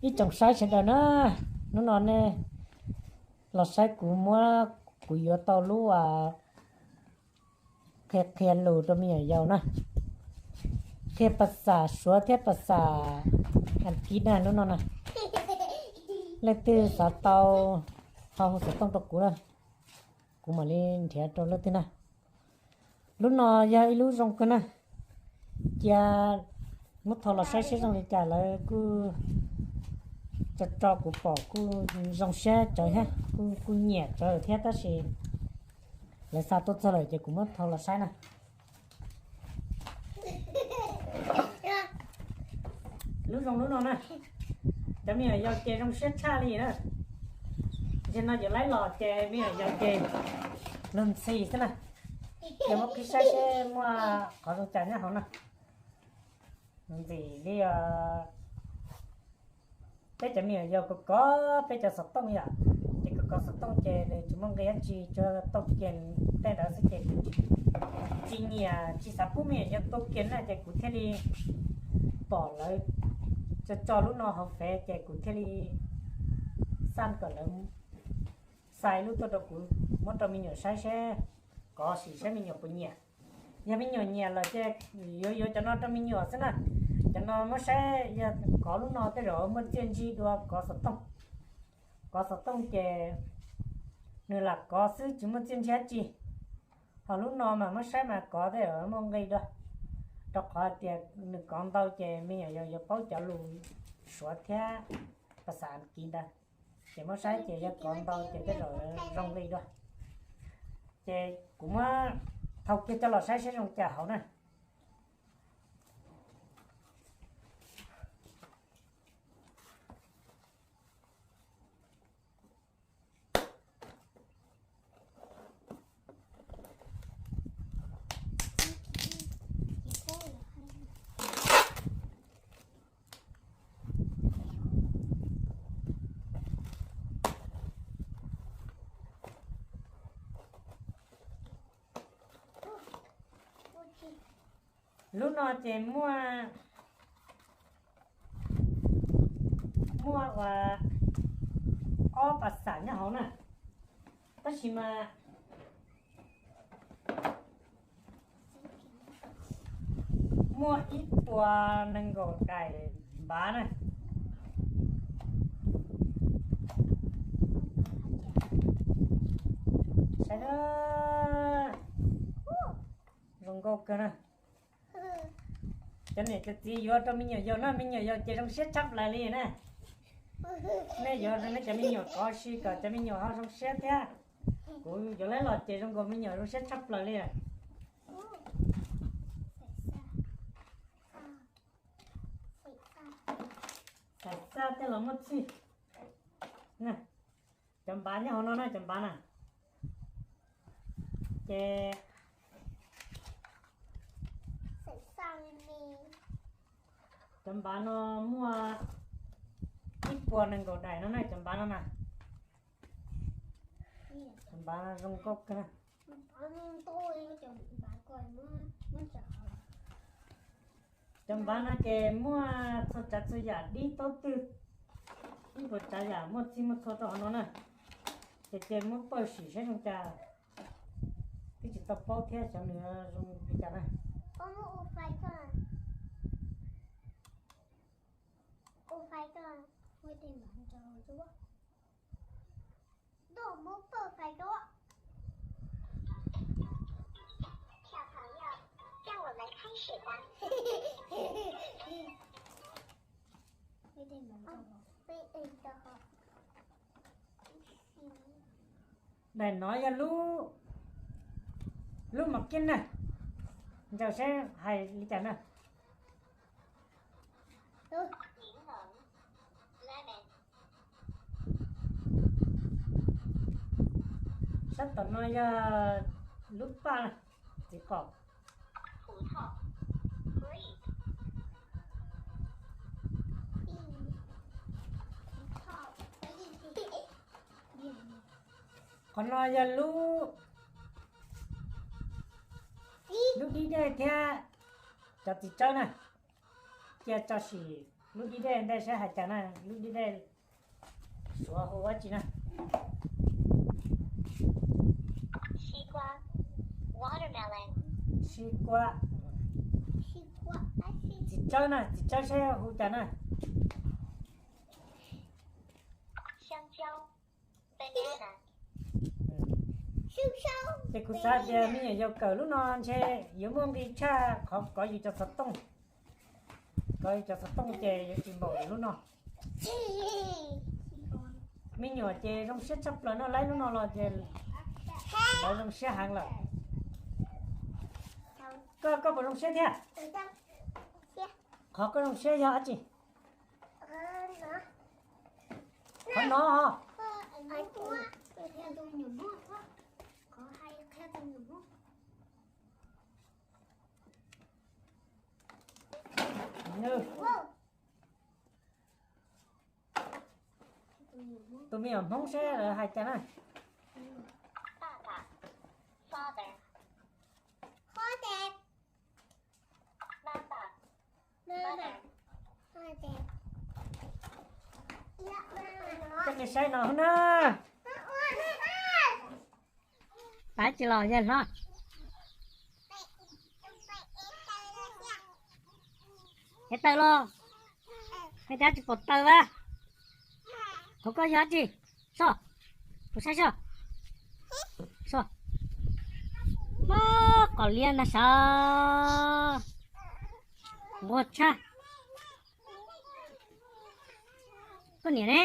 Ib tsoom saib sawv daws na, hnub no nej los saib kuv muab, kuv yuav tau lub qhia qhia lus rau me nyuam yaus na, qhia pas xam Suav thiab pas xam Askiv na lub no na. Leej twg xav tau ho hu xov tooj rau kuv na, kuv mam li nrhiav rau leej twg na. Lub no yog ib lub zoo kawg na, cia muab thaij los saib seb zoo li cas lawv kuj tso tso kuv pom kuj zoo siab tsawv thiab, kuj nyiam tsawv thiab tab sis lawv xa tuaj txog lawm ces kuv muab thaij los saib na. Lub zoo lub no na, cov me nyuam yaus ces zoo siab tshaj li na. Ntsia no yuav laib los ces me nyuam yaus ces lug ntxhi xwb na. Ces muab qhib saib seb muaj qhov zoo cas nyob hauv na. Ntxim li peb cov me nyuam yaus kov kov peb cov xov tooj yom, ces kov kov xov tooj ces nws tsis muaj nqi dab tsi, tsuas tau kiag tej ntawd xwb ces tsis nyiam tsis xav pub me nyuam yaus tua kiag na ces kuv thiaj li pom lawv tso tso lub no hauv fev ces kuv thiaj li xaj kom lawv xa lub tuaj rau kuv muab rau me nyuam saib seb, kov sim saib me nyuam puas nyiam. Yog me nyuam nyiam lawm ces yuav yuav cov no rau me nyuam xwb na. Cov no muab saib yog kov lub no tej zaum muaj txiaj ntsig dua kov xov tooj. Kov xov tooj ces nws lam kov xwb tsis muaj txiaj ntsig dab tsi. Ho lub no mas muab saib mas kov tej zaum muaj nqi dua, rau qhov tias nws kov ntau ces me nyuam yaus yuav paub cov lus Suav thiab pas xam Askiv ntawd. Ces muab saib ces yog kov ntau ces tej zaum zoo nqi dua. Ces kuv muab thau kiag coj los saib seb zoo cas hauv na. Lub no ces muaj, muaj ua ob pas xam nyob hauv na, tab sis mas muaj ib puas nees nkaum daim npav na. Saib na, zoo nkauj kawg na. Cov niam cov txiv yuav rau me nyuam yaus no, me nyuam yaus ces zoo siab tshaj plaws li na. Nej yuav rau nej cov me nyuam kov si kom cov me nyuam ho zoo siab thiab. Kuv yuav lawv los ces zoo nkaus me nyuam zoo siab tshaj plaws li. Xaim xaj tej los muaj txhij. Cov npav nyob hauv no na, cov npav na. Ces cov npav no muaj ib puas nees nkaum daim no na, cov npav no na. Cov npav no zoo nkauj kawg. Cov npav no ces muaj txhua tsav txhua yam dib taub twg, ib puas tsav yam muaj txhij muaj txhua rau hauv no na. Ces ces muab pawj sim saib zoo cas, twb tsis tau paub thiab xyov nws zoo li cas na. Daim no yog lub, lub mos kiab na, ncaws saib hais li cas na. Sab tom no yog lub paj na, txiv qaum. Qhov no yog lub, lub dib dej thiab cov txiv tsawb na, cia tso sim. Lub dib dej ntawd saib hais cas na, lub dib dej Suav hu ua dab tsi na? Sib kuab. Txiv tsawb na, txiv tsawb saib hu cas na? Ces kuv xav tias me nyuam yaus kawm lub no ntshe yuav muaj nqi tshaj qhov kov yus cov xov tooj. Kov yus cov xov tooj ces yuav tsis npaum li lub no. Me nyuam ces zoo siab tshaj plaws no, laib lub no los ces lawv zoo siab heev lawm. Koj, koj puas zoo siab thiab? Qhov koj zoo siab yog dab tsi? Qhov no os. Tus me nyuam Hmoob saib lawv hais cas na. Koj saib no na. Pab tsis los yawg hlob. Es taws los, hais tias tsis pom taws a. Qhov koj yog dab tsi? Soj, kuv saib soj. Soj. Mob qos liab ntag sav. Nquag tshaj. Koj niam ne?